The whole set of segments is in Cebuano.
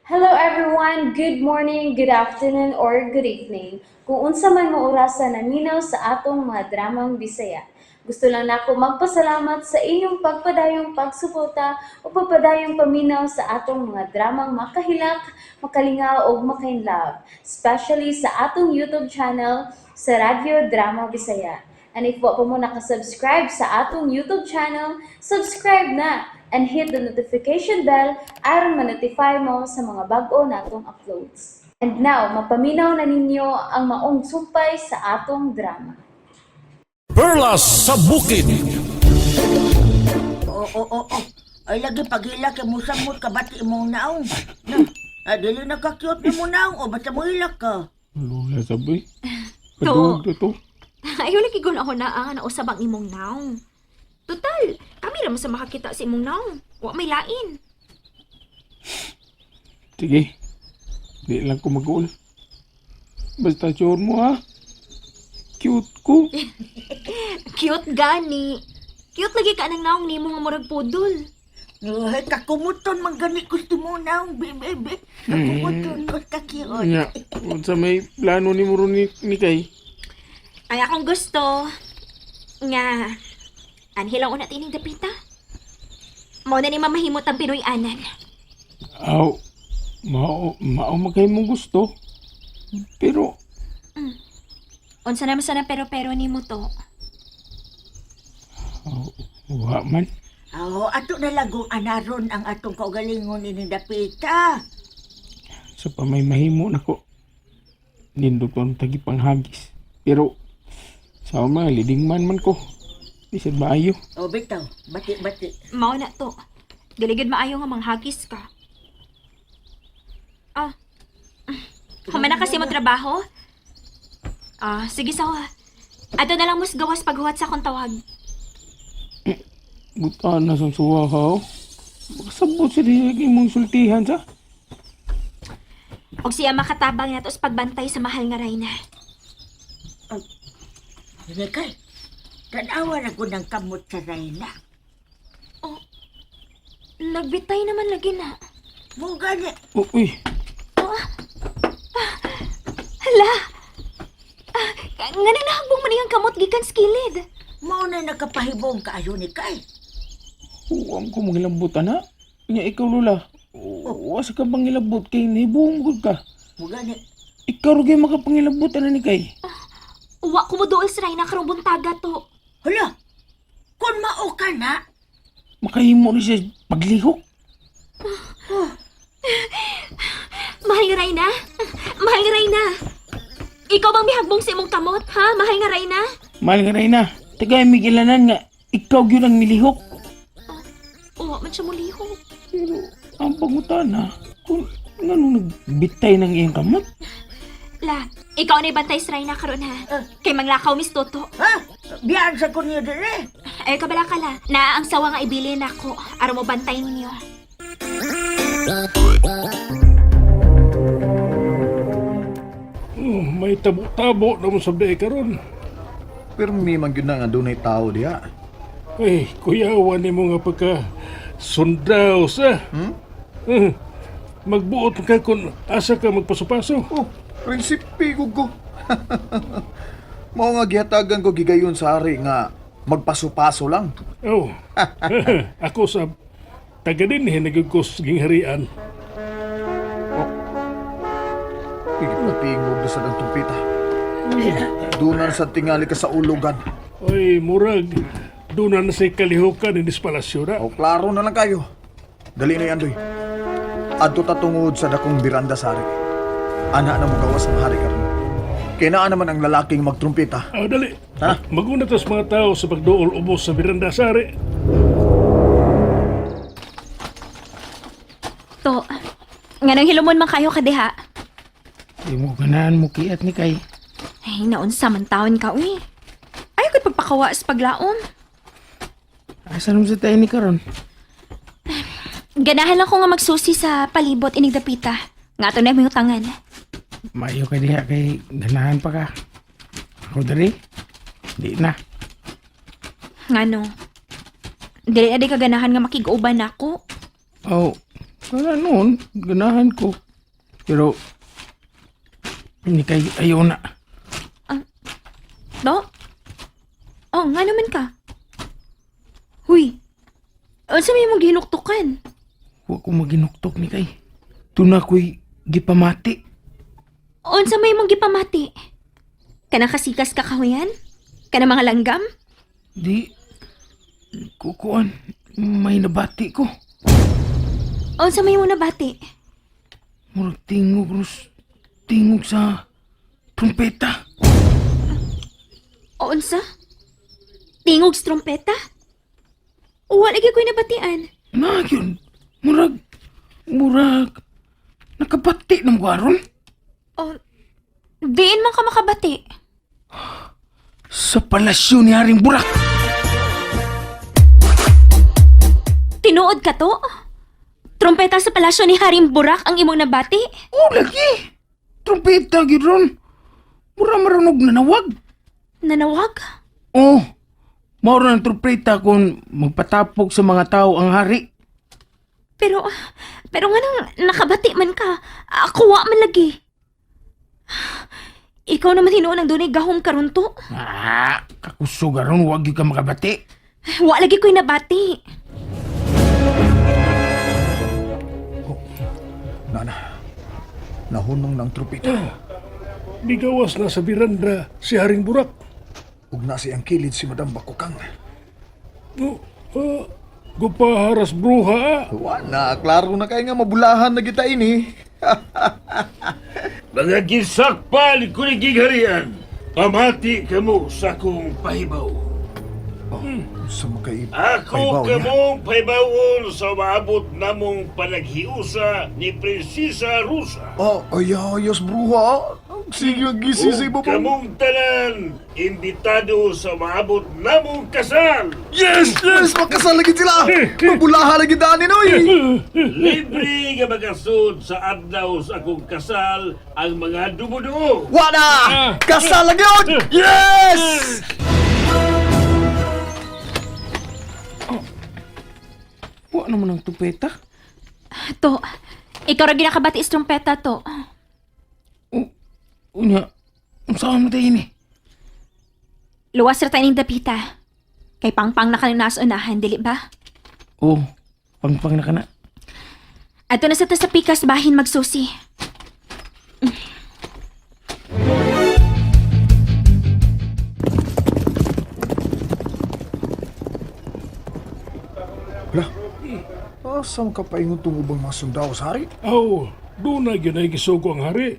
Hello everyone! Good morning, good afternoon, or good evening. Kung unsa man mo orasa naminaw sa atong mga dramang Bisaya. Gusto lang nako magpasalamat sa inyong pagpadayong pagsuporta o pagpadayong paminaw sa atong mga dramang makahilak, makalingaw ug makainlove, especially sa atong YouTube channel sa Radyo Drama Bisaya. And if wa pa mo nakasubscribe sa atong YouTube channel, subscribe na and hit the notification bell aron ma-notify mo sa mga bag-o natong uploads. And now, mapaminaw na ninyo ang maong sumpay sa atong drama. Perlas sa Bukid. Oo, oo, oo. Ay, lagi paghilak kay musamot ka bati imong naong. Na, ah, dili na ka cute ni mo naong o basta mo hilak ka. Lola sabi. To. Padung to to. Ayaw lagi ko na ako na ang nausab ang imong naong. Total, kami ra man sa makakita sa imong naong. Wa may lain. Sige. Di lang ko mag-uul. Basta sure mo ha. Cute ko. Cute gani. Cute lagi ka ng naong nimo nga murag pudol. Ay, kakumuton man gani ko si mo naong, be, be, be. Kakumuton ko ka cute. Nya, unsa may plano ni mo ron ni kay? Ay akong gusto nga anhilaw una tining dapita. Mao na ni mamahimot ang Pinoy anan. Aw, mao mao magkay mong gusto. Pero Unsa naman sana pero-pero nimo to. aw, wa man. Oo, ato na lagong anaron ang atong kaugalingon ini dapita. Sa pa may mahimo nako. Nindot ko ang tagipanghagis. Pero sa mga leading man man ko. Bisan maayo. O, bitaw, bati, bati. Mao na to. Dili gid maayo nga manghagis ka. Ah. Human na kasi mo trabaho? Ah, sige sawa. Ato na lang mas gawas paghuwat sa akong tawag. Buta na sa suwa ka, oh. Makasabot sa diya imong sultihan sa. Og siya makatabang nato sa pagbantay sa mahal nga Reyna. Hindi kay, tanawa na ko ng kamot sa Reyna. Nagbitay naman lagi na. Mo gani, Oh, uy, Hala! Ah, nga na nahagbong man iyang kamot gikan sa kilid. mao na nakapahibong kaayo ni kay. huwag ko mangilabot, ana. Nya ikaw, Lola. Wasa ka bang ilabot kay nahibong gud ka. Mo gani, Ikaw rin kayo makapangilabot, ana ni kay. Uwa ko mo dool sa Reyna karong buntaga to. hala, kung mao ka na, Makahimo ni siya paglihok. Mahal nga Reyna? Mahal nga Reyna? Ikaw bang mihagbong sa imong kamot, ha? Mahal nga Reyna? Mahal nga rin na. Tagay migilanan nga, ikaw yun ang nilihok. Uwa man siya mulihok. Pero ang pangutana, kung ngano nagbitay ng iyang kamot? La, ikaw na ibantay sa Reyna karon ha. Kay manglakaw Miss Toto. ha? Biyaan sa ko niyo dire. Ay kabala ka la. Naa ang sawa nga ibilin nako. Aron mo bantay ninyo. Oh, may tabo-tabo na mo sa biay karon. Pero may man gyud na nga dunay tao diha. Ay, kuyawan ni mo nga pagka sundaw sa. Hmm? Magbuot ka kung asa ka magpaso-paso. Oh, prinsipe ko ko. Mao nga gihatagan ko gigayon sa ari nga magpaso-paso lang. Oh. Ako sa taga din eh, ko sa gingharian. Ipatingog na sa dang tumpita. Dunan sa tingali ka sa ulugan. Oy, murag, doon na sa kalihukan ni Palasyo na. O klaro na lang kayo. Dali na yan, Doy. Adto ta tungod sa dakong biranda sa ari. Ana na mo gawas ang hari karon. Kaya naa naman ang lalaking magtrumpita. Ah, dali. Tara. Maguna tas mga tao sa pagduol ubos sa biranda sari. To, nga nang hilumon man kayo kadiha. Di mo ganahan mo kiat ni kay. Ay, naunsa man taon ka, uy. Ay, ko'y pagpakawa sa paglaom. Asa naman sa tayo ni karon? Ganahan lang ko nga magsusi sa palibot inig dapita. Nga ato na may utangan. Maayo ka diha kay ganahan pa ka. Ako diri? Di na. Nga no. Dili na di ka ganahan nga makig-uban nako. Oh, Wala noon, ganahan ko. Pero, hindi kay ayaw na. Do? Oh, nga naman ka. Huy. Unsa may imong gihinuktukan? Wa ko maginuktok ni kay. Tuna ko'y gipamati. Unsa may imong gipamati? Kanang kasikas kakahuyan? Kanang mga langgam? Di, kukuan, may nabati ko. Unsa may imong nabati? Murag tingog, Ros. Tingog sa trumpeta. O unsa? Tingog sa trompeta? Wala gyud ko'y nabatian. Na, yun. Murag, murag, nakabati ng gwaron. O, diin man ka makabati. Sa palasyo ni Haring Burak. Tinuod ka to? Trompeta sa palasyo ni Haring Burak ang imong nabati? Oh, lagi. Trumpeta, gyud ron. Mura marunog nanawag. Nanawag? Oh, mauro ng trumpeta kung magpatapok sa mga tao ang hari. Pero, pero nga nang nakabati man ka, ako wa man lagi. Ikaw naman hinuon ang dunay gahom karon to. Ah, kakusog aron, wag gyud ka makabati. Wa lagi ko'y nabati. Nana, nahunong ng trumpeta. Migawas na sa biranda si Haring Burak. Ug na siyang kilid si Madam Bakukang. Oh, ah, gupaharas bruha ah. Wala, klaro na kay nga mabulahan na kita ini. Mga gisakpal kunigig harian, pamati kamo sa akong pahibaw. Sa makay Ako pahibaw niya. kamong pahibawon sa maabot namong panaghiusa ni Prinsesa Rusa. Oh, ay, ayos bruha. Sige, gisisi Ug kamong tanan, imbitado sa maabot namong kasal. Yes, yes, makasal lagi sila. Mabulahan lagi dani noy. Libre nga magasud sa adlaw sa akong kasal ang mga dumuduo. Wala! Kasal lagi yun! Yes! Wa naman ang trumpeta. To, ikaw ra ginakabati sa trompeta to. Unya, unsa man tayo ini? Luwas ra tayo ning dapita. Kay pangpang na kaning nasa unahan, dili ba? Oh, pangpang na ka na. Ato na sa ta sa pikas bahin magsusi. Wala. Asa man ka paingon tong ubang mga sundao sa hari? Aw, doon na gyud ay gisugo ang hari.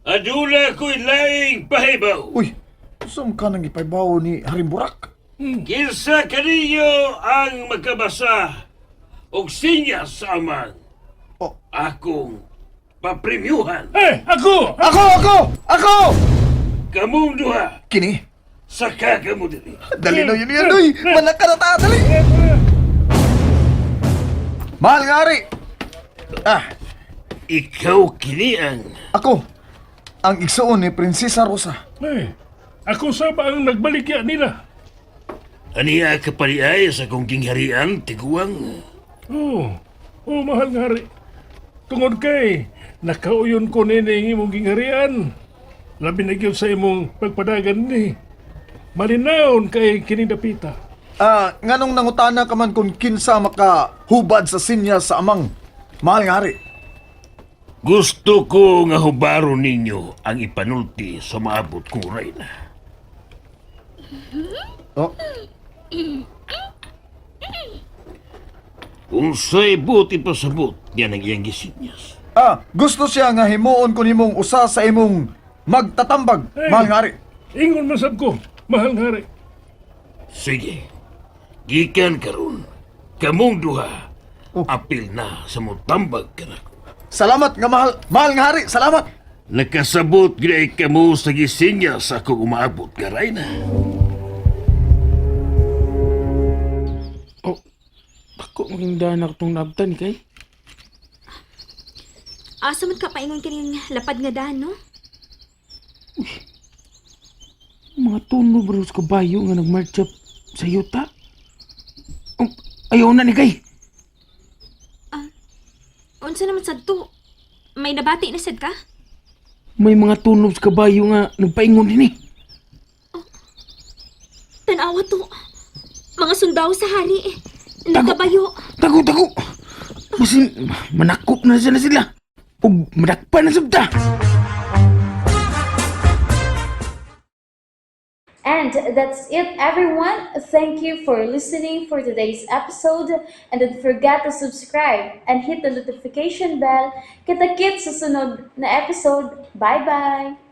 Aduna ko'y laing pahibaw. Uy, asa man ka nang ipaybaw ni Haring Burak? Kinsa kaninyo ang makabasa og sinyas sa amang Oh. akong papremyuhan. Eh, ako! Ako, ako! Ako! Kamong duha, Kini, saka kamo diri. dali na yun yan, uy! Malaka na ta, dali! Mahal nga hari! Ah, Ikaw kini ang... ako, ang igsoon ni Prinsesa Rosa. Eh, ako saba ang nagbaligya nila. Aniya ka paliay sa kong gingharian, tiguang. Oo, oh, mahal nga hari. Tungod kay, nakauyon ko nini ang imong gingharian. Labi na gyud sa imong pagpadagan ni. Malinawon kay kining dapita. Ah, nganong nangutana ka man kung kinsa makahubad sa sinya sa amang. Mahal nga hari. Gusto ko nga hubaro ninyo ang ipanulti sa maabot kong reyna. Oh, Unsay buti pasabot yan ang iyang gisinyas. ah, gusto siya nga himuon ko nimong usa sa imong magtatambag. Mahal nga hari. Ingon man sab ko, mahal nga hari. Sige, gikan karon, kamong duha, apil na sa mutambag kanako. Salamat nga mahal, mahal nga hari, salamat. Nakasabot gid kamo sa gisinyas sa akong umaabot nga reyna. Oh, dako maging daan ako tong nabtan ni kay. Asa man ka paingon kining lapad nga daan, no? Mga tuno bro sa kabayo nga nagmarcha sa yuta. Oh, ayaw na ni kay. Unsa naman sad to? May nabati na sad ka? May mga tunob sa kabayo nga nagpaingon din eh. Tanawa to. Mga sundao sa hari eh. Nagkabayo. Tago, tago! Basin, manakop na sila sila. Ug madakpan na sabta. And that's it, everyone. Thank you for listening for today's episode. And don't forget to subscribe and hit the notification bell. Kita-kits sa sunod na episode. Bye-bye!